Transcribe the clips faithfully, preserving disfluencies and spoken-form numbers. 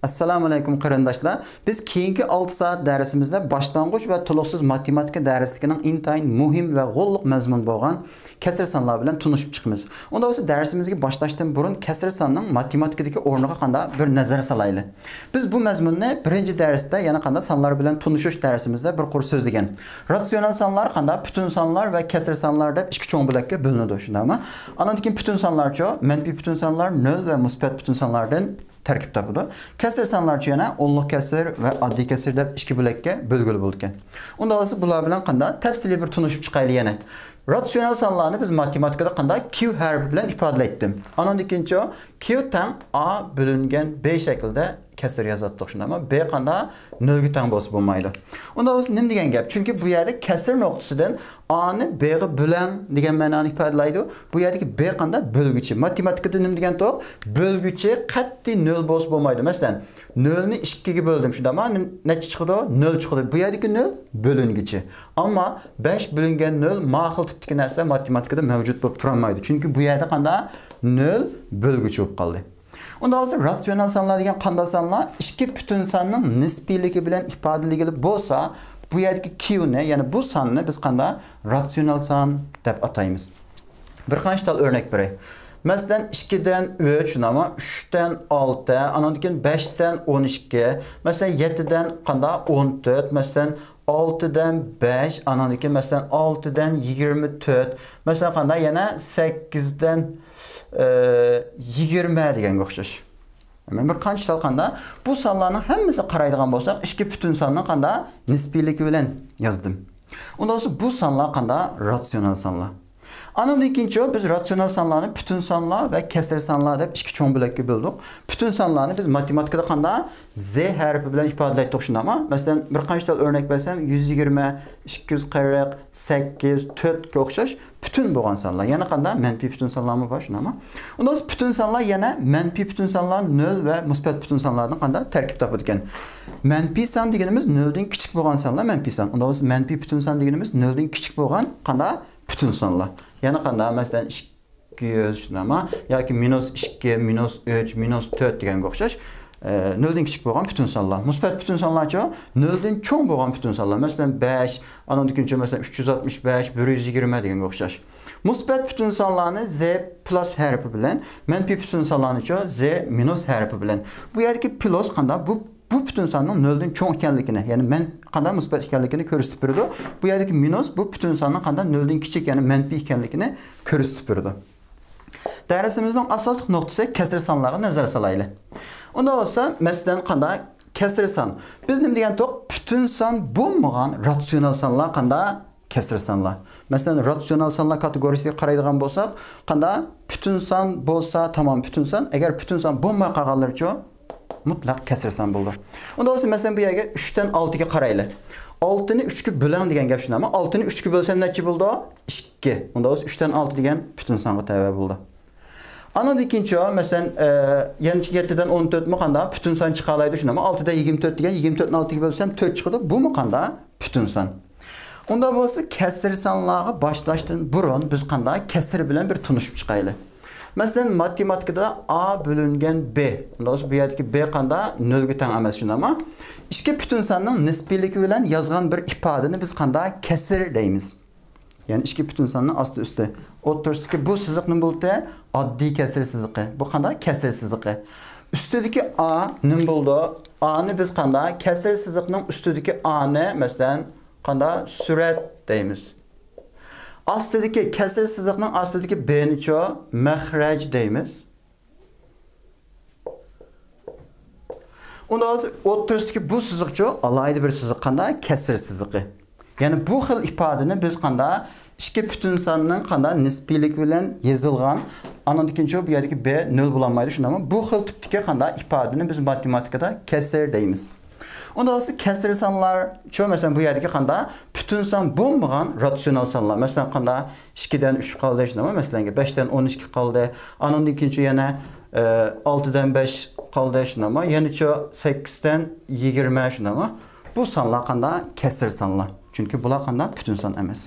ئەسسالامۇ ئەلەيكۇم قېرىنداشلار. بىز كېيىنكى ئالتە سائەت دەرسىمىزدە باشلانغۇچ ۋە تولۇقسىز ماتېماتىكا دەرسلىكىنىڭ ئىنتايىن مۇھىم ۋە غوللۇق مەزمۇن بولغان كەسىر سانلار بىلەن تونۇشۇپ چىقىمىز. ئۇندا بولسا دەرسىمىزگە باشلاشتىن بۇرۇن كەسىر ساننىڭ ماتېماتىكىدىكى ئورنىغا قانداق بىر نەزەر سالايلى. بىز بۇ مەزمۇننى بىرىنچى دەرستە، يەنى قانداق سانلار بىلەن تونۇشۇش دەرسىمىزدە بىر قۇر سۆزلىگەن. راتسىيونال سانلار قانداق پۈتۈن سانلار ۋە كەسىر سانلار دەپ ئىككى چوڭ بۆلەككە بۆلۈنىدۇ، شۇنداقمۇ؟ ئانان كېيىن پۈتۈن سانلارچۇ، مەنپىي پۈتۈن سانلار، نۆل ۋە مۇسبەت پۈتۈن سانلاردىن تەركىب تاپىدۇ. كەسىر سانلارچۇ يەنە ئونلۇق كەسىر ۋە ئاددىي كەسىر دەپ ئىككى بۆلەككە بۆلگىلى بولىدىكەن. ئۇنداق بولسا بۇلار بىلەن قانداق تەپسىلىي بىر تونۇشۇپ چىقايلى يەنە. راتسىيونال سانلارنى بىز ماتېماتىكىدا قانداق كيۇ ھەرپى بىلەن ئىپادىلەيتتىم. ئانىڭدىن كېيىنچۇ كيۇ تەڭ ئا بۆلۈنگەن بى شەكلىدە كەسىر يازاتتۇق، شۇنداقمۇ؟ بى قانداق نۆلگە تەڭ بولسا بولمايدۇ. ئۇنداق بولسا نېمە دېگەن گەپ؟ چۈنكى بۇ يەردە كەسىر نۇقتىسىدىن ئانى بىغا بۆلەڭ دېگەن مەنانى ئىپادىلەيدۇ. بۇ يەردىكى بى قانداق؟ بۆلگۈچى. ماتېماتىكىدا نېمە دېگەنتۇق؟ بۆلگۈچى قەتئىي نۆل بولسا بولمايدۇ. مەسىلەن، نۆلنى ئىككىگە بۆلدۈم، شۇنداقمۇ؟ نەچچە چىقىدۇ؟ نۆل چىقىدۇ. بۇ يەردىكى نۆل بۆلۈنگۈچى. ئەمما بەش بۆلۈنگەن نۆل ما خىل تىپتىكى نەرسە ماتېماتىكىدا مەۋجۇت بولۇپ تۇرالمايدۇ. چۈنكى بۇ يەردە قانداق؟ نۆل بۆلگۈچى بولۇپ قالدى. ئۇنداق بولسا راتسىيونال سانلار دېگەن قانداق سانلار؟ ئىككى پۈتۈن ساننىڭ نىسپىيلىكى بىلەن ئىپادىلىگىلى بولسا، بۇ يەردىكى كيۇنى، يەنى بۇ ساننى بىز قانداق؟ راتسىيونال سان دەپ ئاتايمىز. بىر قانچە تال ئۆرنەك بېرەي. مەسىلەن، ئىككىدىن ئۈچ، شۇنداقمۇ؟ ئۈچتىن ئالتە، ئانىڭدىن كېيىن بەشتىن ئون ئىككى، مەسىلەن، يەتتىدىن قانداق؟ ئون تۆت، مەسىلەن، ئالتىدىن بەش، ئانىڭدىن كېيىن، مەسىلەن، ئالتىدىن يىگىرمە تۆت، مەسىلەن، قانداق؟ يەنە سەككىزدىن، ئە، يىگىرمە دېگەنگە ئوخشاش. مەن بىر قانچە تال قانداق؟ بۇ سانلارنىڭ ھەممىسىگە قارايدىغان بولساق، ئىككى پۈتۈن ساننىڭ قانداق؟ نىسپىيلىكى بىلەن يازدىم. ئۇنداق بولسا بۇ سانلار قانداق؟ راتسىيونال سانلار. ئانىڭدىن كېيىنچۇ بىز راتسىيونال سانلارنى پۈتۈن سانلار ۋە كەسىر سانلار دەپ ئىككى چوڭ بۆلەككە بۆلدۇق. پۈتۈن سانلارنى بىز ماتېماتىكىدا قانداق؟ زې ھەرپى بىلەن ئىپادىلەيتتۇق، شۇنداقمۇ؟ مەسىلەن، بىر قانچە تال ئۆرنەك بەرسەم، يۈز يىگىرمە، ئىككى يۈز قىرىق، سەككىز، تۆتكە ئوخشاش پۈتۈن بولغان سانلار. يەنە قانداق؟ مەنپىي پۈتۈن سانلارمۇ بار، شۇنداقمۇ؟ ئۇنداق بولسا پۈتۈن سانلار يەنە مەنپىي پۈتۈن سانلار، نۆل ۋە مۇسبەت پۈتۈن سانلاردىن قانداق؟ تەركىب تاپىدىكەن. مەنپىي سان دېگىنىمىز نۆلدىن كىچىك بولغان سانلار مەنپىي سان. ئۇنداق بولسا مەنپىي پۈتۈن سان دېگىنىمىز نۆلدىن كىچىك بولغان قانداق؟ پۈتۈن سانلار. يەنە قانداق؟ مەسىلەن، ئىككى يۈز، شۇنداقمۇ؟ ياكى مىنۇس ئىككى، مىنۇس ئۈچ، مىنۇس تۆت دېگەنگە ئوخشاش، ئە، نۆلدىن كىچىك بولغان پۈتۈن سانلار. مۇسبەت پۈتۈن سانلارچۇ؟ نۆلدىن چوڭ بولغان پۈتۈن سانلار. مەسىلەن، بەش، ئانىڭدىن كېيىنچە، مەسىلەن، ئۈچ يۈز ئاتمىش بەش، بىر يۈز يىگىرمە دېگەنگە ئوخشاش. مۇسبەت پۈتۈن سانلارنى زې پلۇس ھەرپى بىلەن، مەنپىي پۈتۈن سانلارنىچۇ؟ زې مىنۇس ھەرپى بىلەن. بۇ يەردىكى پلۇس قانداق؟ بۇ، بۇ پۈتۈن ساننىڭ نۆلدىن چوڭ ئىكەنلىكىنى، يەنى مەن قانداق؟ مۇسبەت ئىكەنلىكىنى كۆرسىتىپ بېرىدۇ. بۇ يەردىكى مىنۇس بۇ پۈتۈن ساننىڭ قانداق؟ نۆلدىن كىچىك، يەنى مەنپىي ئىكەنلىكىنى كۆرسىتىپ بېرىدۇ. دەرسىمىزنىڭ ئاساسلىق نۇقتىسى كەسىر سانلارغا نەزەر سالايلى. ئۇنداق بولسا، مەسىلەن، قانداق؟ كەسىر سان. بىز نېمە دېگەنتۇق؟ پۈتۈن سان بولمىغان راتسىيونال سانلار قانداق؟ كەسىر سانلار. مەسىلەن، راتسىيونال سانلار كاتېگورىيىسىگە قارايدىغان بولساق، قانداق؟ پۈتۈن سان بولسا تامام پۈتۈن سان، ئەگەر پۈتۈن سان بولماي قالغانلىرىچۇ؟ مۇتلەق كەسىر سان بولىدۇ. ئۇنداق بولسا، مەسىلەن، بۇ يەرگە ئۈچتىن ئالتىگە قارايلى. ئالتىنى ئۈچكە بۆلەڭ دېگەن گەپ شۇنداقمۇ؟ ئالتىنى ئۈچكە بۆلسەم نەچچە بولىدۇ؟ ئىككى. ئۇنداق بولسا ئۈچتىن ئالتە دېگەن پۈتۈن سانغا تەۋە بولىدۇ. ئانىڭدىن كېيىنچۇ، مەسىلەن، ئە، يەنە يەتتىدىن ئون تۆتمۇ قانداق؟ پۈتۈن سان چىقالايدۇ شۇنداقمۇ؟ ئالتىدىن يىگىرمە تۆت دېگەن، يىگىرمە تۆتنى ئالتىگە بۆلسەم تۆت چىقىدۇ. بۇمۇ قانداق؟ پۈتۈن سان. ئۇنداق بولسا كەسىر سانلارغا باشلاشتىن بۇرۇن بىز قانداق؟ كەسىر بىلەن بىر تونۇشۇپ چىقايلى. مەسىلەن، ماتېماتىكىدا ئا بۆلۈنگەن بى. ئۇنداق بولسا بۇ يەردىكى بى قانداق؟ نۆلگە تەڭ ئەمەس، شۇنداقمۇ؟ ئىككى پۈتۈن ساننىڭ نىسپىيلىكى بىلەن يازغان بىر ئىپادىنى بىز قانداق؟ كەسىر دەيمىز. يەنى ئىككى پۈتۈن ساننىڭ ئاستى ئۈستى. ئوتتۇرىسىدىكى بۇ سىزىق نېمە بولدى؟ ئاددىي كەسىر سىزىقى. بۇ قانداق؟ كەسىر سىزىقى. ئۈستىدىكى ئا نېمە بولىدۇ؟ ئانى بىز قانداق؟ كەسىر سىزىقنىڭ ئۈستىدىكى ئانى، مەسىلەن، قانداق؟ سۈرئەت دەيمىز. ئاستىدىكى، كەسىر سىزىقنىڭ ئاستىدىكى بىنىچۇ؟ مەخرەج دەيمىز. ئۇنداق بولسا ئوتتۇرىسىدىكى بۇ سىزىقچۇ؟ ئالاھىدە بىر سىزىق، قانداق؟ كەسىر سىزىقى. يەنى بۇ خىل ئىپادىنى بىز قانداق؟ ئىككى پۈتۈن ساننىڭ قانداق؟ نىسپىيلىكى بىلەن يېزىلغان. ئانىڭدىن كېيىنچۇ بۇ يەردىكى بى نۆل بولالمايدۇ، شۇنداقمۇ؟ بۇ خىل تىپتىكى قانداق؟ ئىپادىنى بىز ماتېماتىكىدا كەسىر دەيمىز. ئۇنداق بولسا كەسىر سانلارچۇ؟ مەسىلەن، بۇ يەردىكى قانداق؟ پۈتۈن سان بولمىغان راتسىيونال سانلار. مەسىلەن، قانداق؟ ئىككىدىن ئۈچ قالدى، شۇنداقمۇ؟ مەسىلەنگە، بەشتىن ئون ئىككى قالدى. ئانىڭدىن كېيىنچۇ يەنە، ئە، ئالتىدىن بەش قالدى، شۇنداقمۇ؟ يەنىچۇ سەككىزدىن يىگىرمە، شۇنداقمۇ؟ بۇ سانلار قانداق؟ كەسىر سانلار. چۈنكى بۇلار قانداق؟ پۈتۈن سان ئەمەس.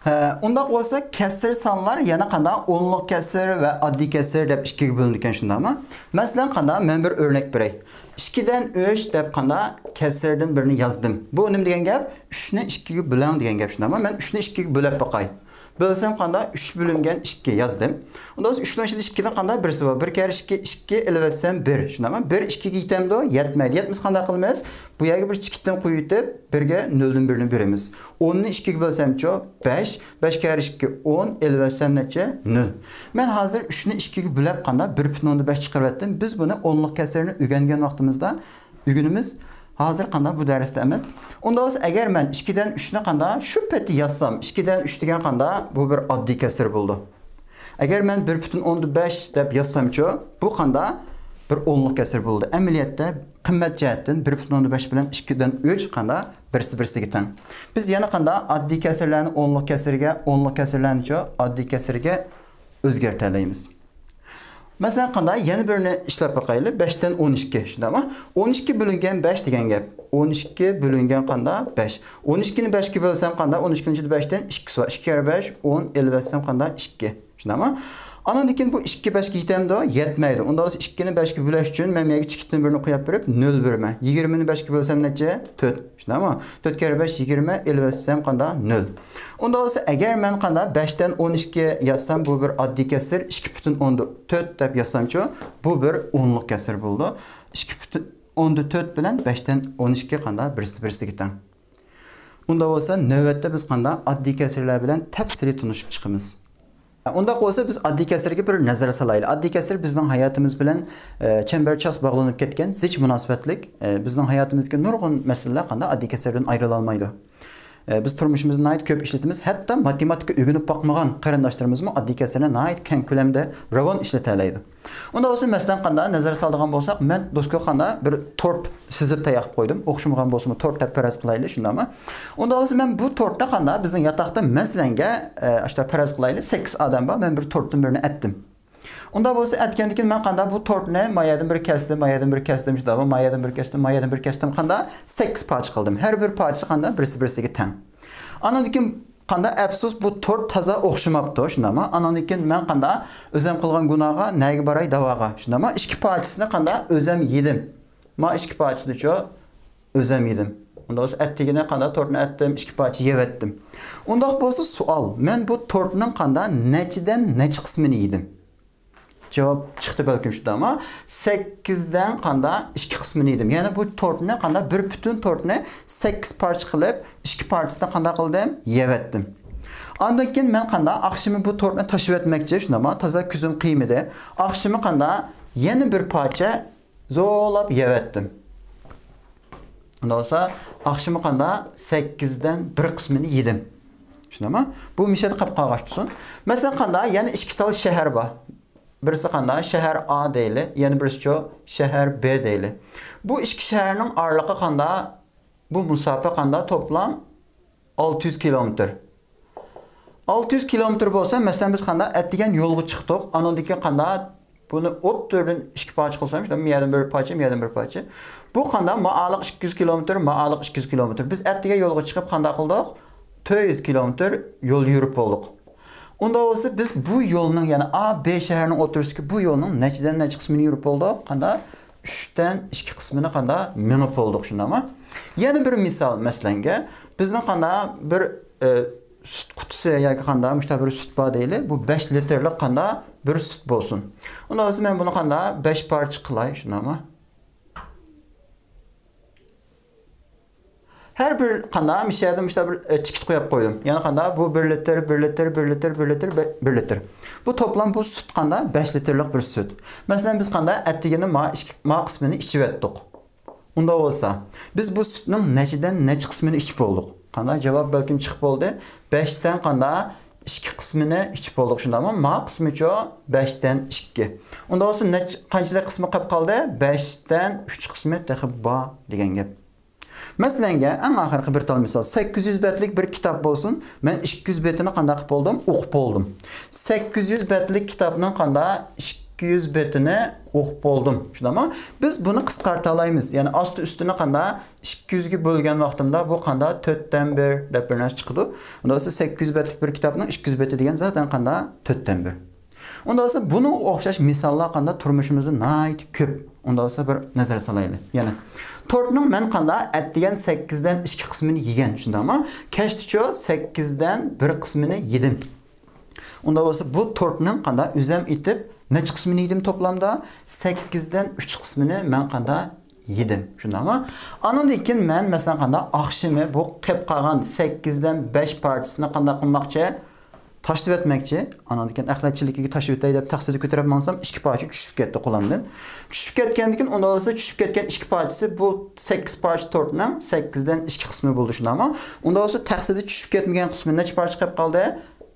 ھە، ئۇنداق بولسا كەسىر سانلار يەنە قانداق؟ ئونلۇق كەسىر ۋە ئاددىي كەسىر دەپ ئىككىگە بۆلۈنىدىكەن، شۇنداقمۇ؟ مەسىلەن، قانداق؟ مەن بىر ئۆرنەك بېرەي. ئىككىدىن ئۈچ دەپ قاندا كەسىردىن بىرنى يازدىم. بۇ نېمە دېگەن گەپ؟ ئۈچنى ئىككىگە بۆلۈڭ دېگەن گەپ، شۇنداقمۇ؟ مەن ئۈچنى ئىككىگە بۆلۈپ باقاي. بۆلسەم قاندا؟ ئۈچ بۆلۈنگەن ئىككى يازدىم. ئۇندا بولسا ئۈچنىڭ ئىچىدە ئىككىدىن قاندا؟ بىرسى بار. بىر كەررە ئىككى، ئىككى، ئېلىۋەتسەم بىر. شۇنداقمۇ؟ بىر ئىككىگە يېتەمدۇ؟ يەتمەيدۇ. يەتمىسە قانداق قىلىمىز؟ بۇ يەرگە بىر چېكىتتىن قويۇۋېتىپ، بىرگە نۆلدىن بىرنى بېرىمىز. ئوننى ئىككىگە بۆلسەمچۇ؟ بەش. بەش كەررە ئىككى، ئون، ئېلىۋەتسەم نەچچە؟ نۆل. مەن ھازىر ئۈچنى ئىككىگە بۆلۈپ قاندا؟ بىر پۈتۈن ئوندىن بەش چىقىرىۋەتتىم. بىز بۇنى ئونلۇق كەسىرنى ئۆگەنگەن ۋاقتىمىزدا ئۆگىنىمىز. ھازىر قاندا؟ بۇ دەرستە ئەمەس. ئۇندا بولسا ئەگەر مەن ئىككىدىن ئۈچنى قاندا شۇ پېتى يازسام، ئىككىدىن ئۈچ دېگەن قاندا؟ بۇ بىر ئاددىي كەسىر بولىدۇ. ئەگەر مەن بىر پۈتۈن ئوندىن بەش دەپ يازسامچۇ؟ بۇ قاندا؟ بىر ئونلۇق كەسىر بولىدۇ. ئەمەلىيەتتە قىممەت جەھەتتىن بىر پۈتۈن ئوندىن بەش بىلەن ئىككىدىن ئۈچ قاندا؟ بىرسى بىرسىگە تەڭ. بىز يەنە قاندا؟ ئاددىي كەسىرلەرنى ئونلۇق كەسىرگە، ئونلۇق كەسىرلەرنىچۇ؟ ئاددىي كەسىرگە ئۆزگەرتەلەيمىز. مەسىلەن، قاندا؟ يەنە بىرنى ئىشلەپ باقايلى. بەشتىن ئون ئىككى، شۇنداقمۇ؟ ئون ئىككى بۆلۈنگەن بەش دېگەن گەپ. ئون ئىككى بۆلۈنگەن قاندا؟ بەش. ئون ئىككىنى بەشكە بۆلسەم قاندا؟ ئون ئىككىنىڭ ئىچىدە بەشتىن ئىككىسى بار. ئىككى كەررە بەش، ئون، ئېلىۋەتسەم قاندا؟ ئىككى. شۇنداقمۇ؟ ئانىڭدىن كېيىن بۇ ئىككى بەشكە يېتەمدۇ؟ يەتمەيدۇ. ئۇندا بولسا ئىككىنى بەشكە بۆلۈش ئۈچۈن مەن بۇ يەرگە چېكىتتىن بىرنى قويۇپ بېرىپ، نۆل بېرىمەن. يىگىرمىنى بەشكە بۆلسەم نەچچە؟ تۆت. شۇنداقمۇ؟ تۆت كەررە بەش يىگىرمە، ئېلىۋەتسەم قاندا؟ نۆل. ئۇندا بولسا ئەگەر مەن قاندا؟ بەشتىن ئون ئىككى يازسام، بۇ بىر ئاددىي كەسىر، ئىككى پۈتۈن ئوندىن تۆت دەپ يازسامچۇ؟ بۇ بىر ئونلۇق كەسىر بولىدۇ. ئىككى پۈتۈن ئوندىن تۆت بىلەن بەشتىن ئون ئىككى قاندا؟ بىرسى بىرسىگە تەڭ. ئۇندا بولسا نۆۋەتتە بىز قاندا؟ ئاددىي كەسىرلەر بىلەن تەپسىلىي تونۇشۇپ چىقىمىز. ئۇنداق بولسا بىز ئاددىي كەسىرگە بىر نەزەر سالايلى. ئاددىي كەسىر بىزنىڭ ھاياتىمىز بىلەن، ئە، چەمبەرچاس باغلىنىپ كەتكەن، زىچ مۇناسىۋەتلىك. ئە، بىزنىڭ ھاياتىمىزدىكى نۇرغۇن مەسىلىلەر قاندا؟ ئاددىي كەسىردىن ئايرىلالمايدۇ. ئە، بىز تۇرمۇشىمىزدا ناھايىتى كۆپ ئىشلىتىمىز. ھەتتا ماتېماتىكا ئۆگىنىپ باقمىغان قېرىنداشلىرىمىزمۇ ئاددىي كەسىرنى ناھايىتى كەڭ كۆلەمدە، راۋان ئىشلىتەلەيدۇ. ئۇندا بولسا مەسىلەن قاندا؟ نەزەر سالىدىغان بولساق، مەن دوسكا قاندا؟ بىر تورت سىزىپ تەييار قىلىپ قويدۇم. ئوخشىمىغان بولسىمۇ تورت دەپ پەرەز قىلايلى، شۇنداقمۇ؟ ئۇندا بولسا مەن بۇ تورتنى قاندا؟ بىزنىڭ ياتاقتا مەسىلەنگە، ئە، ئاشتا پەرەز قىلايلى، سەككىز ئادەم بار، مەن بىر تورتتىن بىرنى ئەتتىم. ئۇندا بولسا ئەتكەندىن كېيىن مەن قاندا؟ بۇ تورتنى ما يەردىن بىر كەستىم، ما يەردىن بىر كەستىم، شۇنداقمۇ؟ ما يەردىن بىر كەستىم، ما يەردىن بىر كەستىم، قاندا؟ سەككىز پارچە قىلدىم. ھەر بىر پارچىسى قاندا؟ بىرسى بىرسىگە تەڭ. ئاندىن كېيىن قاندا؟ ئەپسۇس، بۇ تورت تازا ئوخشىماپتۇ، شۇنداقمۇ؟ ئاندىن كېيىن مەن قاندا؟ ئۆزەم قىلغان گۇناھقا نەگە باراي؟ داۋاغا، شۇنداقمۇ؟ ئىككى پارچىسىنى قاندا؟ ئۆزەم يېدىم. ما ئىككى پارچىسىنىچۇ؟ ئۆزەم يېدىم. ئۇنداق بولسا ئەتىگىنى قاندا؟ تورتنى ئەتتىم، ئىككى پارچە يەۋەتتىم. ئۇنداق بولسا سوئال، مەن بۇ تورتنىڭ قاندا؟ نەچچىدىن نەچچە قىسمىنى يېدىم؟ جاۋاب چىقتى بەلكىم، شۇنداقمۇ؟ سەككىزدىن قاندا؟ ئىككى قىسمىنى يېدىم. يەنى بۇ تورتنى قاندا؟ بىر پۈتۈن تورتنى سەككىز پارچە قىلىپ، ئىككى پارچىسىنى قاندا قىلدىم؟ يەۋەتتىم. ئاندىن كېيىن مەن قاندا؟ ئاخشىمى بۇ تورتنى تاشلىۋەتمەكچى، شۇنداقمۇ؟ تازا كۆزۈم قىيمىدى. ئاخشىمى قاندا؟ يەنە بىر پارچە زورلاپ يەۋەتتىم. ئۇنداق بولسا ئاخشىمى قاندا؟ سەككىزدىن بىر قىسمىنى يېدىم. شۇنداقمۇ؟ بۇ مىشەدە قاپ قالغاچ تۇرسۇن. مەسىلەن قاندا؟ يەنە ئىككى تال شەھەر بار. بىرسى قاندا؟ شەھەر ئا دەيلى، يەنە بىرسىچۇ؟ شەھەر بې دەيلى. بۇ ئىككى شەھەرنىڭ ئارىلىقى قاندا؟ بۇ مۇساپە قاندا؟ توپلام ئالتە يۈز كىلومېتىر. ئالتە يۈز كىلومېتىر بولسا، مەسىلەن، بىز قاندا؟ ئەتىگەن يولغا چىقتۇق. ئانىڭدىن كېيىن قاندا؟ بۇنى ئوتتۇرىدىن ئىككى پارچە قىلسام، شۇنداق، ما يەردىن بىر پارچە، ما يەردىن بىر پارچە. بۇ قاندا؟ مائالىق ئىككى يۈز كىلومېتىر، مائالىق ئىككى يۈز كىلومېتىر. بىز ئەتىگەن يولغا چىقىپ قانداق قىلدۇق؟ تۆت يۈز كىلومېتىر يول يۈرۈپ بولدۇق. ئۇنداق بولسا بىز بۇ يولنىڭ، يەنى ئا، بې شەھەرنىڭ ئوتتۇرىسىدىكى بۇ يولنىڭ نەچچىدىن نەچچە قىسمىنى يۈرۈپ بولدۇق؟ قاندا؟ ئۈچتىن ئىككى قىسمىنى قاندا؟ مېڭىپ بولدۇق، شۇنداقمۇ؟ يەنە بىر مىسال، مەسىلەنگە، بىزنىڭ قاندا؟ بىر، ئە، سۈت قۇتىسى ياكى قاندا؟ مۇشۇنداق بىر سۈت بار دەيلى. بۇ بەش لىتىرلىق قاندا؟ بىر سۈت بولسۇن. ئۇنداق بولسا مەن بۇنى قاندا؟ بەش پارچە قىلاي، شۇنداقمۇ؟ ھەر بىر قاندا؟ مىشەدە مۇشۇنداق بىر، ئە، چېكىت قويۇپ قويدۇم. يەنى قاندا؟ بۇ بىر لىتىر، بىر لىتىر، بىر لىتىر، بىر لىتىر، بە-، بىر لىتىر. بۇ توپلام بۇ سۈت قاندا؟ بەش لىتىرلىق بىر سۈت. مەسىلەن، بىز قاندا؟ ئەتىگىنى ما ئىككى، ما قىسمىنى ئىچىۋەتتۇق. ئۇنداق بولسا، بىز بۇ سۈتنىڭ نەچچىدىن نەچچە قىسمىنى ئىچىپ بولدۇق؟ قاندا؟ جاۋاب بەلكىم چىقىپ بولدى. بەشتىن قاندا؟ ئىككى قىسمىنى ئىچىپ بولدۇق، شۇنداقمۇ؟ ما قىسمىچۇ؟ بەشتىن ئىككى. ئۇنداق بولسا نەچچە، قانچىلىك قىسمى قېلىپ قالدى؟ بەشتىن ئۈچ قىسمى تېخى بار دېگەن گەپ. مەسىلەنگە، ئەڭ ئاخىرقى بىر تال مىسال. سەككىز يۈز بەتلىك بىر كىتاب بولسۇن، مەن ئىككى يۈز بېتىنى قانداق قىلىپ بولدۇم؟ ئوقۇپ بولدۇم. سەككىز يۈز بەتلىك كىتابنىڭ قاندا؟ ئىككى يۈز بېتىنى ئوقۇپ بولدۇم. شۇنداقمۇ؟ بىز بۇنى قىسقارتالايمىز. يەنى ئاستى ئۈستىنى قاندا؟ ئىككى يۈزگە بۆلگەن ۋاقتىمدا بۇ قاندا؟ تۆتتىن بىر دەپ بىر نەرسە چىقىدۇ. ئۇنداق بولسا سەككىز يۈز بەتلىك بىر كىتابنىڭ ئىككى يۈز بېتى دېگەن زادەن قاندا؟ تۆتتىن بىر. ئۇنداق بولسا بۇنىڭغا ئوخشاش مىساللار قاندا؟ تۇرمۇشىمىزدا ناھايىتى كۆپ. ئۇندا بولسا بىر نەزەر سالايلى. يەنە تورتنىڭ مەن قاندا ئەتىگەن سەككىزدىن ئىككى قىسمىنى يېگەن، شۇنداقمۇ؟ كەچتىچۇ سەككىزدىن بىر قىسمىنى يېدىم. ئۇندا بولسا بۇ تورتنىڭ قاندا ئۆزەم ئېتىپ نەچچە قىسمىنى يېدىم توپلامدا؟ سەككىزدىن ئۈچ قىسمىنى مەن قاندا يېدىم. شۇنداقمۇ؟ ئانىڭدىن كېيىن مەن مەسىلەن قاندا ئاخشىمى بۇ قېپ قالغان سەككىزدىن بەش پارچىسىنى قانداق قىلماقچى؟ تاشلىۋەتمەكچى. ئانىڭدىن كېيىن ئەخلەتچىلىكىگە تاشلىۋېتەي دەپ تەخسىدە كۆتۈرۈپ ماڭسام، ئىككى پارچە چۈشۈپ كەتتى قولۇمدىن. چۈشۈپ كەتكەندىن كېيىن، ئۇندا بولسا چۈشۈپ كەتكەن ئىككى پارچىسى بۇ سەككىز پارچە تورتنىڭ سەككىزدىن ئىككى قىسمى بولدى، شۇنداقمۇ؟ ئۇندا بولسا تەخسىدە چۈشۈپ كەتمىگەن قىسمى نەچچە پارچە قېلىپ قالدى؟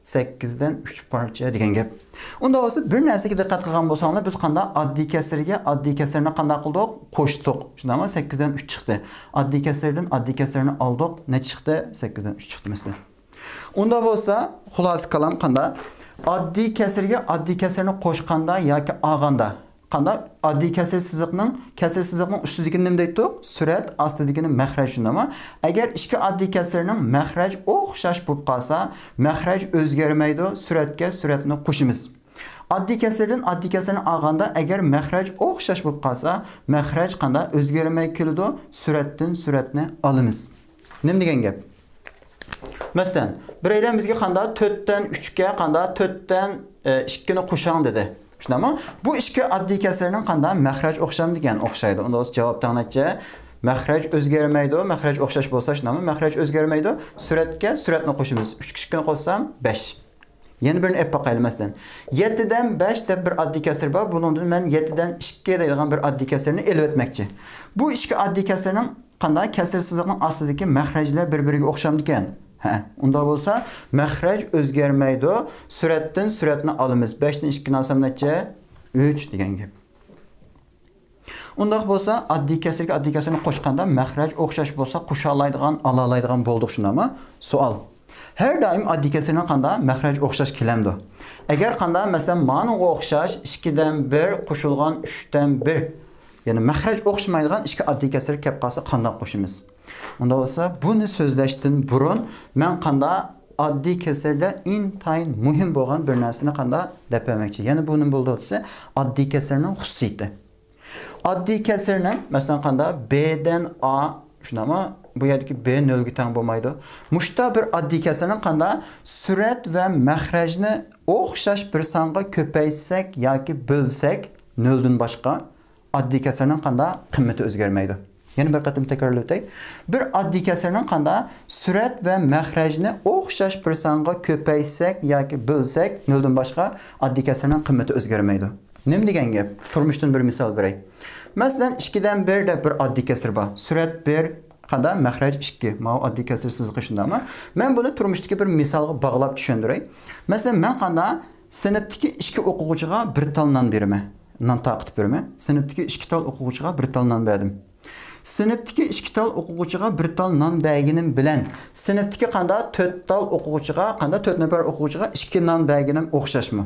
سەككىزدىن ئۈچ پارچە دېگەن گەپ. ئۇندا بولسا بىر نەرسىگە دىققەت قىلغان بولساڭلار، بىز قانداق ئاددىي كەسىرگە ئاددىي كەسىرنى قانداق قىلدۇق؟ قوشتۇق. شۇنداقمۇ؟ سەككىزدىن ئۈچ چىقتى. ئاددىي كەسىردىن ئاددىي كەسىرنى ئالدۇق. نەچچە چىقتى؟ سەككىزدىن ئۈچ چىقتى مەسىلەن. ئۇندا بولسا خۇلاسە كالام قاندا؟ ئاددىي كەسىرگە ئاددىي كەسىرنى قوشقاندا ياكى ئالغاندا، قاندا؟ ئاددىي كەسىر سىزىقنىڭ، كەسىر سىزىقنىڭ ئۈستىدىكىنى نېمە دەيتتۇق؟ سۈرەت، ئاستىدىكىنى مەخرەج، شۇنداقمۇ؟ ئەگەر ئىككى ئاددىي كەسىرنىڭ مەخرەج ئوخشاش بولۇپ قالسا، مەخرەج ئۆزگەرمەيدۇ، سۈرەتكە سۈرەتنى قوشىمىز. ئاددىي كەسىردىن ئاددىي كەسىرنى ئالغاندا، ئەگەر مەخرەج ئوخشاش بولۇپ قالسا، مەخرەج قاندا؟ ئۆزگەرمەي كېلىدۇ، سۈرەتتىن سۈرەتنى ئالىمىز. نېمە دېگەن گەپ؟ مەسىلەن، بىرەيلەن بىزگە قاندا تۆتتىن ئۈچكە، قاندا تۆتتىن، ئە، ئىككىنى قوشاڭ دېدى. شۇنداقمۇ؟ بۇ ئىككى ئاددىي كەسىرنىڭ قاندا مەخرەج ئوخشامدىكەن؟ ئوخشايدۇ. ئۇندا بولسا جاۋاب تەڭ نەچچە؟ مەخرەج ئۆزگەرمەيدۇ. مەخرەج ئوخشاش بولسا، شۇنداقمۇ؟ مەخرەج ئۆزگەرمەيدۇ. سۈرەتكە سۈرەتنى قوشىمىز. ئۈچكە ئىككىنى قوشسام، بەش. يەنە بىرنى ئېلىپ باقايلى، مەسىلەن. يەتتىدىن بەش دەپ بىر ئاددىي كەسىر بار. بۇنىڭدىن مەن يەتتىدىن ئىككى دەيدىغان بىر ئاددىي كەسىرنى ئېلىۋەتمەكچى. بۇ ئىككى ئاددىي كەسىرنىڭ قاندا؟ كەسىر سىزىقنىڭ ئاستىدىكى مەخرەجلەر بىر-بىرىگە ئوخشامدىكەن؟ ھە، ئۇنداق بولسا مەخرەج ئۆزگەرمەيدۇ. سۈرەتتىن سۈرەتنى ئالىمىز. بەشتىن ئىككىنى ئالسام نەچچە؟ ئۈچ دېگەن گەپ. ئۇنداق بولسا ئاددىي كەسىرگە ئاددىي كەسىرنى قوشقاندا مەخرەج ئوخشاش بولسا قوشالايدىغان، ئالالايدىغان بولدۇق، شۇنداقمۇ؟ سوئال. ھەر دائىم ئاددىي كەسىرنىڭ قاندا مەخرەج ئوخشاش كېلەمدۇ؟ ئەگەر قاندا، مەسىلەن، مانىڭغا ئوخشاش ئىككىدىن بىر قوشۇلغان ئۈچتىن بىر، يەنى مەخرەج ئوخشىمايدىغان ئىككى ئاددىي كەسىر كەپ قالسا قانداق قوشىمىز؟ ئۇنداق بولسا بۇنى سۆزلەشتىن بۇرۇن مەن قاندا ئاددىي كەسىردە ئىنتايىن مۇھىم بولغان بىر نەرسىنى قاندا دەپ بەرمەكچى. يەنە بۇ نېمە بولىدۇ دېسە، ئاددىي كەسىرنىڭ خۇسۇسىيىتى. ئاددىي كەسىرنىڭ، مەسىلەن، قاندا بدىن ئا، شۇنداقمۇ؟ بۇ يەردىكى ب نۆلگە تەڭ بولمايدۇ. مۇشتا بىر ئاددىي كەسىرنىڭ قاندا سۈرەت ۋە مەخرەجنى ئوخشاش بىر سانغا كۆپەيتسەك ياكى بۆلسەك، نۆلدىن باشقا ئاددىي كەسىرنىڭ قاندا قىممىتى ئۆزگەرمەيدۇ. يەنە بىر قېتىم تەكرارلىۋېتەي. بىر ئاددىي كەسىرنىڭ قاندا سۈرەت ۋە مەخرەجنى ئوخشاش بىر سانغا كۆپەيتسەك ياكى بۆلسەك، نۆلدىن باشقا ئاددىي كەسىرنىڭ قىممىتى ئۆزگەرمەيدۇ. نېمە دېگەن گەپ؟ تۇرمۇشتىن بىر مىسال بېرەي. مەسىلەن، ئىككىدىن بىر دەپ بىر ئاددىي كەسىر بار. سۈرەت بىر، قاندا مەخرەج ئىككى. ماۋۇ ئاددىي كەسىر سىزىقى، شۇنداقمۇ؟ مەن بۇنى تۇرمۇشتىكى بىر مىسالغا باغلاپ چۈشەندۈرەي. مەسىلەن، مەن قاندا سىنىپتىكى ئىككى ئوقۇغۇچىغا بىر تال نان بېرىمەن. نان تارقىتىپ بېرىمەن. سىنىپتىكى ئىككى تال ئوقۇغۇچىغا بىر تال نان بەردىم. سىنىپتىكى ئىككى تال ئوقۇغۇچىغا بىر تال نان بەرگىنىم بىلەن، سىنىپتىكى قاندا تۆت تال ئوقۇغۇچىغا، قاندا تۆت نەپەر ئوقۇغۇچىغا ئىككى نان بەرگىنىم ئوخشاشمۇ؟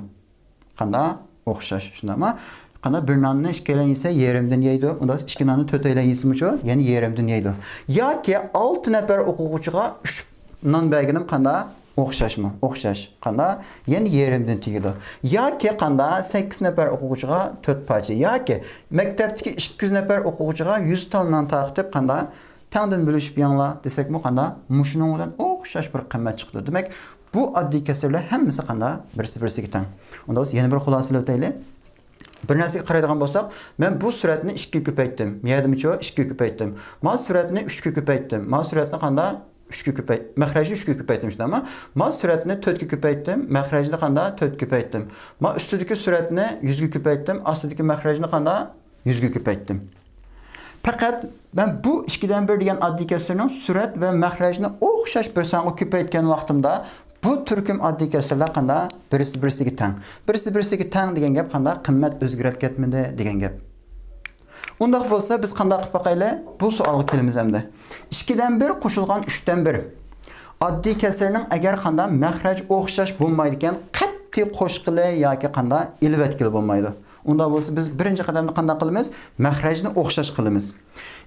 قاندا؟ ئوخشاش، شۇنداقمۇ؟ قاندا بىر ناننى ئىككىيلەن يېسە يېرىمدىن يەيدۇ. ئۇندا ئىككى ناننى تۆتەيلەن يېسىمۇچۇ؟ يەنە يېرىمدىن يەيدۇ. ياكى ئالتە نەپەر ئوقۇغۇچىغا ئۈچ نان بەرگىنىم قاندا؟ ئوخشاشمۇ؟ ئوخشاش. قاندا؟ يەنە يېرىمدىن تېگىدۇ. ياكى قاندا؟ سەككىز نەپەر ئوقۇغۇچىغا تۆت پارچە. ياكى مەكتەپتىكى ئىككى يۈز نەپەر ئوقۇغۇچىغا يۈز تال نان تارقىتىپ قاندا؟ تەڭدىن بۆلۈشۈپ يەڭلار دېسەكمۇ قاندا؟ مۇشۇنىڭ بىلەن ئوخشاش بىر قىممەت چىقىدۇ. دېمەك، بۇ ئاددىي كەسىرلەر ھەممىسى قاندا؟ بىرسى بىرسىگە تەڭ. ئۇندا بىز يەنە بىر خۇلاسىلەپ ئۆتەيلى. بىر نەرسىگە قارايدىغان بولساق، مەن بۇ سۈرەتنى ئىككىگە كۆپەيتتىم. يەردىمىچۇ؟ ئىككىگە كۆپەيتتىم. ما سۈرەتنى ئۈچكە كۆپەيتتىم. ما سۈرەتنى قاندا؟ ئۈچكە كۆپەيت-، مەخرەجنى ئۈچكە كۆپەيتتىم، شۇنداقمۇ؟ ما سۈرەتنى تۆتكە كۆپەيتتىم. مەخرەجنى قاندا؟ تۆتكە كۆپەيتتىم. ما ئۈستىدىكى سۈرەتنى يۈزگە كۆپەيتتىم. ئاستىدىكى مەخرەجنى قاندا؟ يۈزگە كۆپەيتتىم. پەقەت مەن بۇ ئىككىدىن بىر دېگەن ئاددىي كەسىرنىڭ سۈرەت ۋە مەخرەجنى ئوخشاش بىر سانغا كۆپەيتكەن ۋاقتىمدا، بۇ تۈركۈم ئاددىي كەسىرلەر قاندا؟ بىرسى بىرسىگە تەڭ. بىرسى بىرسىگە تەڭ دېگەن گەپ قاندا؟ قىممەت ئۆزگىرىپ كەتمىدى دېگەن گەپ. ئۇنداق بولسا، بىز قانداق قىلىپ باقايلى؟ بۇ سوئالغا كېلىمىز ئەمدى. ئىككىدىن بىر قوشۇلغان ئۈچتىن بىر. ئاددىي كەسىرنىڭ ئەگەر قاندا مەخرەج ئوخشاش بولمايدىكەن، قەتئىي قوشقىلى ياكى قاندا ئېلىۋەتكىلى بولمايدۇ. ئۇنداق بولسا، بىز بىرىنچى قەدەمدە قانداق قىلىمىز؟ مەخرەجنى ئوخشاش قىلىمىز.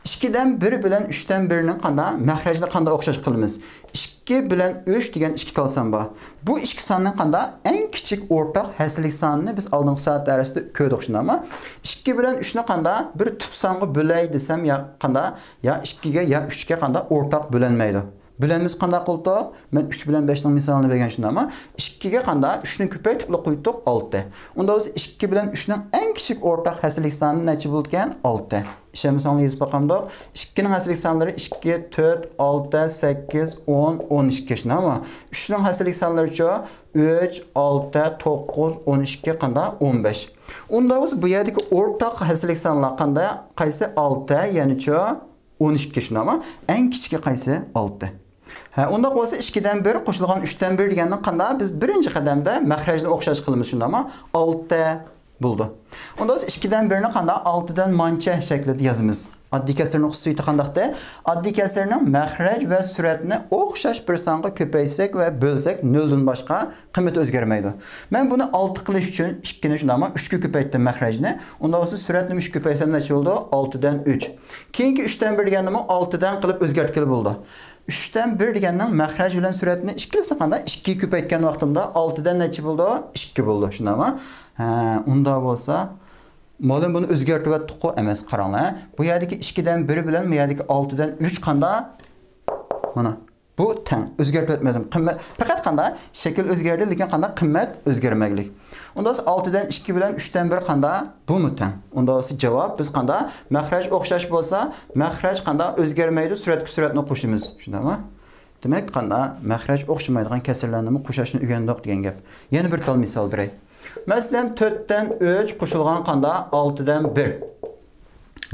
ئىككىدىن بىر بىلەن ئۈچتىن بىرنى قاندا؟ مەخرەجنى قاندا ئوخشاش قىلىمىز؟ ئىككى بىلەن ئۈچ دېگەن ئىككى تال سان بار. بۇ ئىككى ساننى قاندا؟ ئەڭ كىچىك ئورتاق ھەسسىلىك سانىنى بىز ئالدىنقى سائەت دەرسىدە كۆردۇق، شۇنداقمۇ؟ ئىككى بىلەن ئۈچنى قانداق بىر تۈپ سانغا بۆلەي دېسەم، يا قانداق، يا ئىككىگە، يا ئۈچكە قانداق ئورتاق بۆلەلمەيدۇ. بۆلەلمىسە قانداق قىلدۇق؟ مەن ئۈچ بىلەن بەشنىڭ مىسالىنى بەرگەن، شۇنداقمۇ؟ ئىككىگە قانداق ئۈچنى كۆپەيتىپلا قويدۇق، ئالتە. ئۇندا بولسا ئىككى بىلەن ئۈچنىڭ ئەڭ كىچىك ئورتاق ھەسسىلىك سانى نەچچە بولىدىكەن؟ ئالتە. ئىشەنمىسەڭلار يېزىپ باقامدۇق؟ ئىككىنىڭ ھەسسىلىك سانلىرى ئىككى، تۆت، ئالتە، سەككىز، ئون، ئون ئىككى، شۇنداقمۇ؟ ئۈچنىڭ ھەسسىلىك سانلىرىچۇ؟ ئۈچ، ئالتە، توققۇز، ئون ئىككى، قانداق؟ ئون بەش. ئۇندا بولسا بۇ يەردىكى ئورتاق ھەسسىلىك سانلار قانداق؟ قايسى؟ ئالتە، يەنىچۇ؟ ئون ئىككى، شۇنداقمۇ؟ ئەڭ كىچىكى قايسى؟ ئالتە. ھە، ئۇنداق بولسا ئىككىدىن بىر قوشۇلغان ئۈچتىن بىر دېگەننى قانداق؟ بىز بىرىنچى قەدەمدە مەخرەجنى ئوخشاش قىلىمىز، شۇنداقمۇ؟ ئالتە بولىدۇ. ئۇندا بولسا ئىككىدىن بىرنى قانداق؟ ئالتىدىن مانچە شەكلىدە يازىمىز. ئاددىي كەسىرنىڭ خۇسۇسىيىتى قانداقتى؟ ئاددىي كەسىرنىڭ مەخرەج ۋە سۈرەتنى ئوخشاش بىر سانغا كۆپەيتسەك ۋە بۆلسەك، نۆلدىن باشقا قىممىتى ئۆزگەرمەيدۇ. مەن بۇنى ئالتە قىلىش ئۈچۈن ئىككىنى، شۇنداقمۇ، ئۈچكە كۆپەيتتىم مەخرەجنى. ئۇنداق بولسا سۈرەتنىمۇ ئۈچكە كۆپەيتسەم نەچچە بولىدۇ؟ ئالتىدىن ئۈچ. كېيىنكى ئۈچتىن بىر دېگەننىمۇ ئالتىدىن قىلىپ ئۆزگەرتكىلى بولىدۇ. ئۈچتىن بىر دېگەننىڭ مەخرەج بىلەن سۈرەتنى ئىككىلىسىنى قانداق؟ ئىككىگە كۆپەيتكەن ۋاقتىمدا ئالتىدىن نەچچە بولىدۇ؟ ئىككى بولىدۇ، شۇنداقمۇ؟ ھە، ئۇنداق بولسا، مۇئەللىم بۇنى ئۆزگەرتىۋەتتىقۇ ئەمەس، قاراڭلار. بۇ يەردىكى ئىككىدىن بىر بىلەن بۇ يەردىكى ئالتىدىن ئۈچ قانداق؟ مانا. بۇ تەڭ. ئۆزگەرتىۋەتمىدىم. قىممەت، پەقەت قانداق؟ شەكىل ئۆزگەردى، لېكىن قانداق؟ قىممەت ئۆزگەرمەكلىك. ئۇندا بولسا ئالتىدىن ئىككى بىلەن ئۈچتىن بىر قانداق؟ بۇمۇ تەڭ. ئۇندا بولسا جاۋاب، بىز قانداق؟ مەخرەج ئوخشاش بولسا، مەخرەج قانداق؟ ئۆزگەرمەيدۇ، سۈرەتكە سۈرەتنى قوشىمىز. شۇنداقمۇ؟ دېمەك، قانداق؟ مەخرەج ئوخشىمايدىغان كەسىرلەرنىمۇ قوشاشنى ئۆگەندۇق دېگەن گەپ. يەنە بىر تال مىسال بېرەي. مەسىلەن، تۆتتىن ئۈچ قوشۇلغان قانداق؟ ئالتىدىن بىر.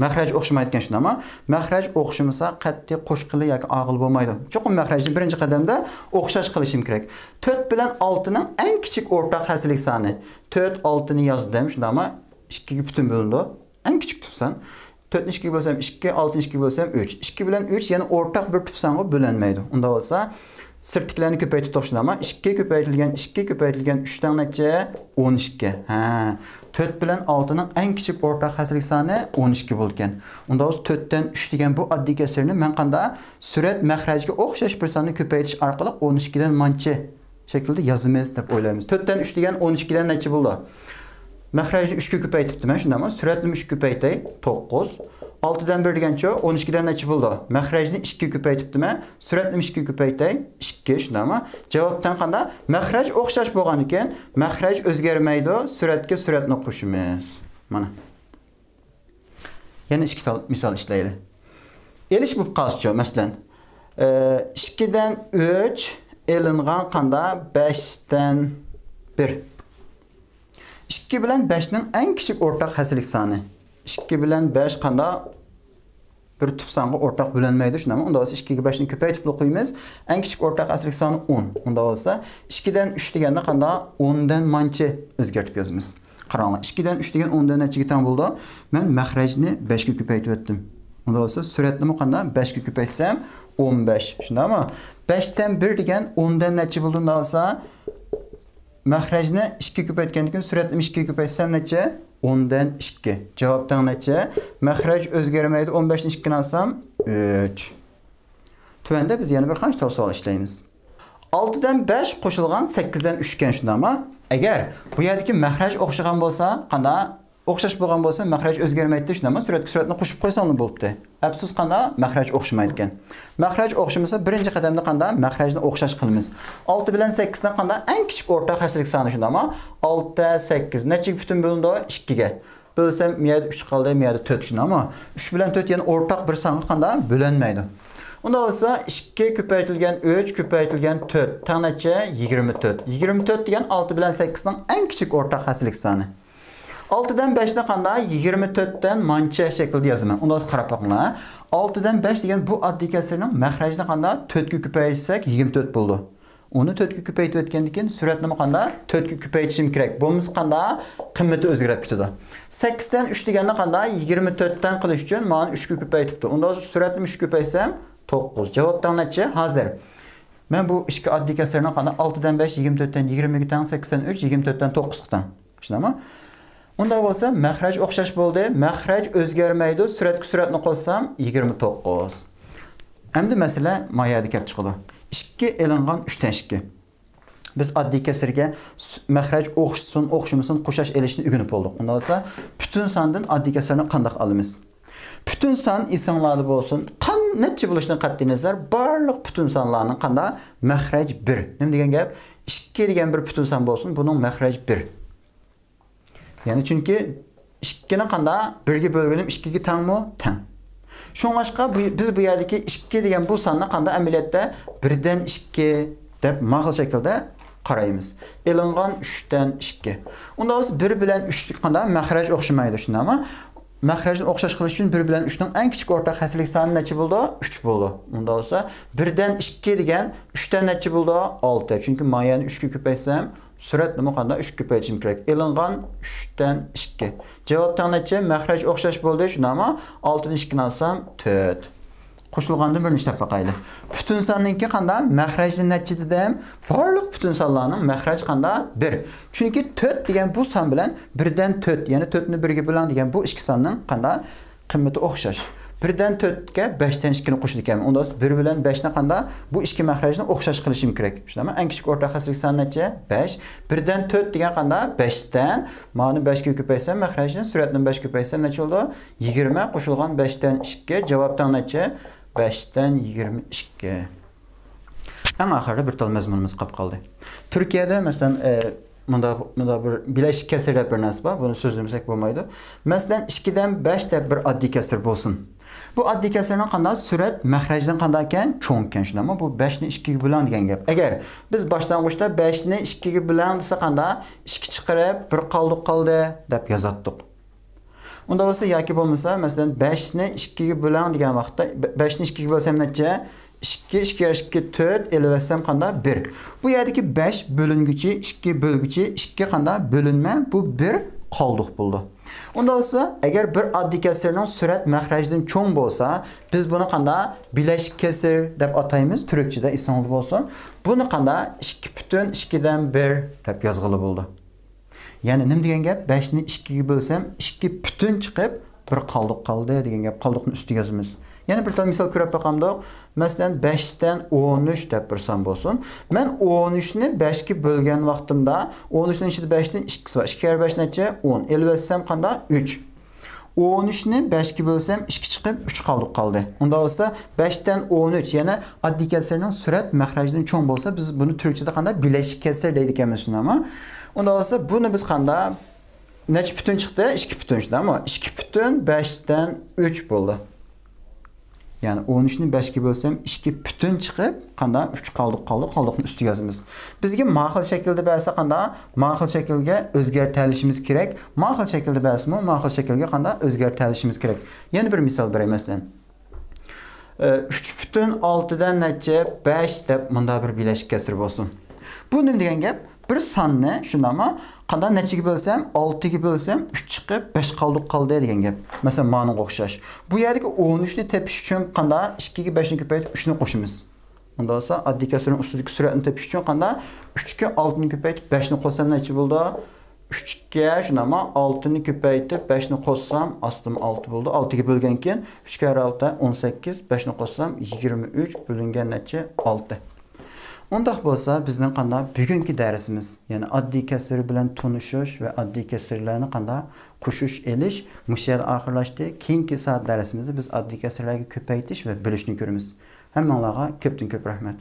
مەخرەج ئوخشىمايدىكەن، شۇنداقمۇ؟ مەخرەج ئوخشىمىسا، قەتئىي قوشقىلى ياكى ئاغىلى بولمايدۇ. چوقۇم مەخرەجنى بىرىنچى قەدەمدە ئوخشاش قىلىشىم كېرەك. تۆت بىلەن ئالتىنىڭ ئەڭ كىچىك ئورتاق ھەسسىلىك سانى. تۆت، ئالتىنى يازدىم، شۇنداقمۇ؟ ئىككىگە پۈتۈن بۆلۈنىدۇ. ئەڭ كىچىك تۈپ سان. تۆتنى ئىككىگە بۆلسەم ئىككى، ئالتىنى ئىككىگە بۆلسەم ئۈچ. ئىككى بىلەن ئۈچ يەنە ئورتاق بىر تۈپ سانغا بۆلەلمەيدۇ. ئۇنداق بولسا، سىرتتىكىلەرنى كۆپەيتىپ توقۇشىنىما. ئىككى كۆپەيتىلگەن ئىككى كۆپەيتىلگەن ئۈچ تەڭ نەچچە؟ ئون ئىككى. ھە. تۆت بىلەن ئالتىنىڭ ئەڭ كىچىك ئورتاق ھەسسىلىك سانى ئون ئىككى بولىدىكەن. ئۇنداق بولسا، تۆتتىن ئۈچ دېگەن بۇ ئاددىي كەسىرنى مەن قانداق؟ سۈرەت مەخرەجگە ئوخشاش بىر ساننى كۆپەيتىش ئارقىلىق ئون ئىككىدىن مانچە شەكىلدە يازىمىز دەپ ئويلايمىز. تۆتتىن ئۈچ دېگەن ئون ئىككىدىن نەچچە بولىدۇ؟ مەخرەجنى ئۈچكە كۆپەيتىپتىمەن، شۇنداقمۇ؟ سۈرەتنىمۇ ئۈچكە كۆپەيتەي، توققۇز. ئالتىدىن بىر دېگەنچۇ؟ ئون ئىككىدىن نەچچە بولىدۇ؟ مەخرەجنى ئىككىگە كۆپەيتىپتىمەن، سۈرەتنىمۇ ئىككىگە كۆپەيتەي، ئىككى، شۇنداقمۇ؟ جاۋاب تەڭ قانداق؟ مەخرەج ئوخشاش بولغانىكەن، مەخرەج ئۆزگەرمەيدۇ، سۈرەتكە سۈرەتنى قوشىمىز. مانا. يەنە ئىككى تال مىسال ئىشلەيلى. ئېلىش بولۇپ قالسىچۇ، مەسىلەن، ئىككىدىن ئۈچ ئېلىنغان قاندا بەشتىن بىر. ئىككى بىلەن بەشنىڭ ئەڭ كىچىك ئورتاق ھەسسىلىك سانى. ئىككى بىلەن بەش قاندا بىر تۈپ سانغا ئورتاق بۆلەلمەيدۇ، شۇنداقمۇ؟ ئۇندا بولسا ئىككىگە بەشنى كۆپەيتىپلا قويىمىز. ئەڭ كىچىك ئورتاق ھەسسىلىك سانى ئون. ئۇندا بولسا ئىككىدىن ئۈچ دېگەندە قاندا ئوندىن مانچە ئۆزگەرتىپ يازىمىز. قاراڭلار، ئىككىدىن ئۈچ دېگەن ئوندىن نەچچىگە تەڭ بولىدۇ؟ مەن مەخرەجنى بەشكە كۆپەيتىۋەتتىم. ئۇندا بولسا سۈرەتنىمۇ قاندا بەشكە كۆپەيتسەم ئون بەش. شۇنداقمۇ؟ بەشتىن بىر دېگەن ئوندىن نەچچە بولىدۇ ئۇندا بولسا؟ مەخرەجنى ئىككىگە كۆپەيتكەندىن كېيىن سۈرەتنى ئىككىگە كۆپەيتسەم نەچچە؟ ئوندىن ئىككى. جاۋاب تەڭ نەچچە؟ مەخرەج ئۆزگەرمەيدۇ، ئون بەشنى ئىككىدىن ئالسام ئۈچ. تۆۋەندە بىز يەنە بىر قانچە تال سوئال ئىشلەيمىز. ئالتىدىن بەش قوشۇلغان سەككىزدىن ئۈچ ئىكەن، شۇنداقمۇ؟ ئەگەر بۇ يەردىكى مەخرەج ئوخشىغان بولسا، قانداق؟ ئوخشاش بولغان بولسا، مەخرەج ئۆزگەرمەيتتى، شۇنداقمۇ؟ سۈرەتكە سۈرەتنى قوشۇپ قويساڭلا بولدى. ئەپسۇس، قاندا؟ مەخرەج ئوخشىمايدىكەن. مەخرەج ئوخشىمىسا، بىرىنچى قەدەمدە قاندا؟ مەخرەجنى ئوخشاش قىلىمىز. ئالتە بىلەن سەككىزنىڭ قاندا؟ ئەڭ كىچىك ئورتاق ھەسسىلىك سانى، شۇنداقمۇ؟ ئالتە، سەككىز. نەچچىگە پۈتۈن بۆلۈنىدۇ؟ ئىككىگە. بۆلسەم، مۇ يەردە ئۈچ قالدى، مۇ يەردە تۆت، شۇنداقمۇ؟ ئۈچ بىلەن تۆت يەنە ئورتاق بىر سانغا قاندا؟ بۆلەلمەيدۇ. ئۇنداق بولسا، ئىككى كۆپەيتىلگەن ئۈچ كۆپەيتىلگەن تۆت تەڭ نەچچە؟ يىگىرمە تۆت. يىگىرمە تۆت دېگەن ئالتە بىلەن سەككىزنىڭ ئەڭ كىچىك ئورتاق ھەسسىلىك سانى. ئالتىدىن بەشنى قاندا؟ يىگىرمە تۆتتىن مانچە شەكلىدە يازىمەن. ئۇندا قاراپ باقىڭلار. ئالتىدىن بەش دېگەن بۇ ئاددىي كەسىرنىڭ مەخرەجنى قاندا؟ تۆتكە كۆپەيتسەك، يىگىرمە تۆت بولىدۇ. ئۇنى تۆتكە كۆپەيتىۋەتكەندىن كېيىن سۈرەتنىمۇ قاندا؟ تۆتكە كۆپەيتىشىم كېرەك. بولمىسا قاندا؟ قىممىتى ئۆزگىرىپ كېتىدۇ. سەككىزدىن ئۈچ دېگەننى قاندا؟ يىگىرمە تۆتتىن قىلىش ئۈچۈن مانا ئۈچكە كۆپەيتىپتۇ. ئۇندا سۈرەتنىمۇ ئۈچكە كۆپەيتسەم، توققۇز. جاۋاب تەڭ نەچچە؟ ھازىر مەن بۇ ئىككى ئاددىي كەسىرنى قاندا؟ ئالتىدىن بەش، يىگىرمە تۆتتىن يىگىرمىگە تەڭ، سەككىزدىن ئۈچ، يىگىرمە تۆتتىن توققۇزغا تەڭ. شۇنداقمۇ؟ ئۇنداق بولسا، مەخرەج ئوخشاش بولدى. مەخرەج ئۆزگەرمەيدۇ. سۈرەتكە سۈرەتنى قوشسام، يىگىرمە توققۇز. ئەمدى مەسىلە ما يەردە كەپ چىقىدۇ. ئىككى ئېلىنغان ئۈچتىن ئىككى. بىز ئاددىي كەسىرگە س-، مەخرەج ئوخشىسۇن، ئوخشىمىسۇن قوشاش ئېلىشنى ئۆگىنىپ بولدۇق. ئۇنداق بولسا، پۈتۈن ساندىن ئاددىي كەسىرنى قانداق ئالىمىز؟ پۈتۈن سان ئېسىڭلاردا بولسۇن. قان نەچچە بولۇشىدىن قەتئىينەزەر، بارلىق پۈتۈن سانلارنىڭ قاندا مەخرەج بىر. نېمە دېگەن گەپ؟ ئىككى دېگەن بىر پۈتۈن سان بولسۇن، بۇنىڭ مەخرەج بىر. يەنى چۈنكى ئىككىنى قاندا بىرگە بۆلگىنىم ئىككىگە تەڭمۇ؟ تەڭ. شۇڭلاشقا بۇ، بىز بۇ يەردىكى ئىككى دېگەن بۇ ساننى قاندا ئەمەلىيەتتە بىردىن ئىككى دەپ ماقۇل شەكىلدە قارايمىز. ئېلىنغان ئۈچتىن ئىككى. ئۇنداق بولسا بىر بىلەن ئۈچ قاندا مەخرەج ئوخشىمايدۇ، شۇنداقمۇ؟ مەخرەجنى ئوخشاش قىلىش ئۈچۈن بىر بىلەن ئۈچنىڭ ئەڭ كىچىك ئورتاق ھەسسىلىك سانى نەچچە بولىدۇ؟ ئۈچ بولىدۇ. ئۇنداق بولسا بىردىن ئىككى دېگەن ئۈچتىن نەچچە بولىدۇ؟ ئالتە. چۈنكى مايەنى ئۈچكە كۆپەيتسەم، سۈرئەتنىمۇ قاندا ئۈچكە كۆپەيتىشىم كېرەك. ئېلىنغان ئۈچتىن ئىككى. جاۋاب تەڭ نەچچە؟ مەخرەج ئوخشاش بولدى، شۇنداقمۇ؟ ئالتىدىن ئىككىنى ئالسام، تۆت. قوشۇلغاندىن بىرنى ئىشلەپ باقايلى. پۈتۈن ساننىڭكى قاندا؟ مەخرەجدىن نەچچە دېدىم؟ بارلىق پۈتۈن سانلارنىڭ مەخرەج قاندا؟ بىر. چۈنكى تۆت دېگەن بۇ سان بىلەن بىردىن تۆت، يەنى تۆتنى بىرگە بۆلۈڭ دېگەن بۇ ئىككى ساننىڭ قاندا؟ قىممىتى ئوخشاش. بىردىن تۆتكە بەشتىن ئىككىنى قوشىدىكەن. ئۇندا بىر بىلەن بەشنى قاندا؟ بۇ ئىككى مەخرەجنى ئوخشاش قىلىشىم كېرەك. شۇنداقمۇ؟ ئەڭ كىچىك ئورتاق ھەسسىلىك سان نەچچە؟ بەش. بىردىن تۆت دېگەن قاندا؟ بەشتىن. مانى بەشكە كۆپەيتسەم، مەخرەجنى، سۈرئەتنى بەشكە كۆپەيتسەم نەچچە بولىدۇ؟ يىگىرمە قوشۇلغان بەشتىن ئىككى. جاۋاب تەڭ نەچچە؟ بەشتىن يىگىرمە ئىككى. ئەڭ ئاخىرىدا بىر تال مەزمۇنىمىز قاپ قالدى. تۈركىيەدە، مەسىلەن، ئە، مۇنداق، مۇنداق بىر بىلەشكە كەسىر دەپ بىر نەرسە بار. بۇنى سۆزلىمىسەك بولمايدۇ. مەسىلەن، ئىككىدىن بەش دەپ بىر ئاددىي كەسىر بولسۇن. بۇ ئاددىي كەسىرنىڭ قانداق؟ سۈرئەت مەخرەجدىن قانداق ئىكەن؟ چوڭ ئىكەن، شۇنداقمۇ؟ بۇ بەشنى ئىككىگە بۆلۈڭ دېگەن گەپ. ئەگەر بىز باشلانغۇچتا بەشنى ئىككىگە بۆلۈڭ دېسە، قانداق؟ ئىككى چىقىرىپ، بىر قالدۇق قالدى دەپ يازاتتۇق. ئۇنداق بولسا ياكى بولمىسا، مەسىلەن، بەشنى ئىككىگە بۆلۈڭ دېگەن ۋاقىتتا، بە-، بەشنى ئىككىگە بۆلسەم نەچچە؟ ئىككى، ئىككى يەر ئىككى، تۆت، ئېلىۋەتسەم قاندا؟ بىر. بۇ يەردىكى بەش بۆلۈنگۈچى، ئىككى بۆلگۈچى، ئىككى قاندا؟ بۆلۈنمە، بۇ بىر قالدۇق بولىدۇ. ئۇنداق بولسا، ئەگەر بىر ئاددىي كەسىرنىڭ سۈرئەت مەخرەجدىن چوڭ بولسا، بىز بۇنى قاندا؟ بىلەشكە كەسىر دەپ ئاتايمىز، تۈركچىدە ئېسىڭىزدە بولسۇن. بۇنى قاندا؟ ئىككى پۈتۈن ئىككىدىن بىر دەپ يازغىلى بولىدۇ. يەنى نېمە دېگەن گەپ؟ بەشنى ئىككىگە بۆلسەم، ئىككى پۈتۈن چىقىپ، بىر قالدۇق قالدى دېگەن گەپ. قالدۇقنى ئۈستىگە يازىمىز. يەنە بىر تال مىسال كۆرۈپ باقامدۇق. مەسىلەن، بەشتىن ئون ئۈچ دەپ بىر سان بولسۇن. مەن ئون ئۈچنى بەشكە بۆلگەن ۋاقتىمدا، ئون ئۈچنىڭ ئىچىدە بەشتىن ئىككىسى بار. ئىككى كەرە بەش نەچچە؟ ئون. ئېلىۋەتسەم قاندا؟ ئۈچ. ئون ئۈچنى بەشكە بۆلسەم، ئىككى چىقىپ، ئۈچ قالدۇق قالدى. ئۇنداق بولسا، بەشتىن ئون ئۈچ، يەنى ئاددىي كەسىرنىڭ سۈرئەت مەخرەجدىن چوڭ بولسا، بىز بۇنى تۈركچىدە قاندا؟ بىلەشكە كەسىر دەيدىكەنمىز، شۇنداقمۇ؟ ئۇنداق بولسا، بۇنى بىز قاندا؟ نەچچە پۈتۈن چىقتى؟ ئىككى پۈتۈن، شۇنداقمۇ؟ ئىككى پۈتۈن بەشتىن ئۈچ بولدى. يەنى ئون ئۈچنى بەشكە بۆلسەم، ئىككى پۈتۈن چىقىپ، قاندا؟ ئۈچ قالدۇق قالدى، قالدۇقنى ئۈستىگە يازىمىز. بىزگە ما خىل شەكىلدە بەرسە قاندا؟ ما خىل شەكىلگە ئۆزگەرتەلىشىمىز كېرەك. ما خىل شەكىلدە بەرسىمۇ، ما خىل شەكىلگە قاندا؟ ئۆزگەرتەلىشىمىز كېرەك. يەنە بىر مىسال بېرەي، مەسىلەن. ئە، ئۈچ پۈتۈن ئالتىدىن نەچچە؟ بەش دەپ مۇنداق بىر بىلەشكە كەسىر بولسۇن. بۇ نېمە دېگەن گەپ؟ بىر ساننى، شۇنداقمۇ؟ قاندا؟ نەچچىگە بۆلسەم، ئالتىگە بۆلسەم، ئۈچ چىقىپ، بەش قالدۇق قالدى دېگەن گەپ. مەسىلەن، مانىڭغا ئوخشاش. بۇ يەردىكى ئون ئۈچنى تېپىش ئۈچۈن قاندا؟ ئىككىگە بەشنى كۆپەيتىپ، ئۈچنى قوشىمىز. ئۇنداق بولسا، ئاددىي كەسىرنىڭ ئۈستىدىكى سۈرئەتنى تېپىش ئۈچۈن قاندا؟ ئۈچكە ئالتىنى كۆپەيتىپ، بەشنى قوشسام نەچچە بولىدۇ؟ ئۈچكە، شۇنداقمۇ؟ ئالتىنى كۆپەيتىپ، بەشنى قوشسام، ئاستىمۇ ئالتە بولىدۇ. ئالتىگە بۆلگەن كېيىن، ئۈچ كەرە ئالتە، ئون سەككىز، بەشنى قوشسام، يىگىرمە ئۈچ، بۆلۈنگەن نەچچە؟ ئالتە. ئۇنداق بولسا، بىزنىڭ قاندا؟ بۈگۈنكى دەرسىمىز، يەنى ئاددىي كەسىر بىلەن تونۇشۇش ۋە ئاددىي كەسىرلەرنى قاندا؟ قوشۇش ئېلىش مۇشۇ يەردە ئاخىرلاشتى. كېيىنكى سائەت دەرسىمىزدە بىز ئاددىي كەسىرلەرگە كۆپەيتىش ۋە بۆلۈشنى كۆرىمىز. ھەممىڭلارغا كۆپتىن كۆپ رەھمەت.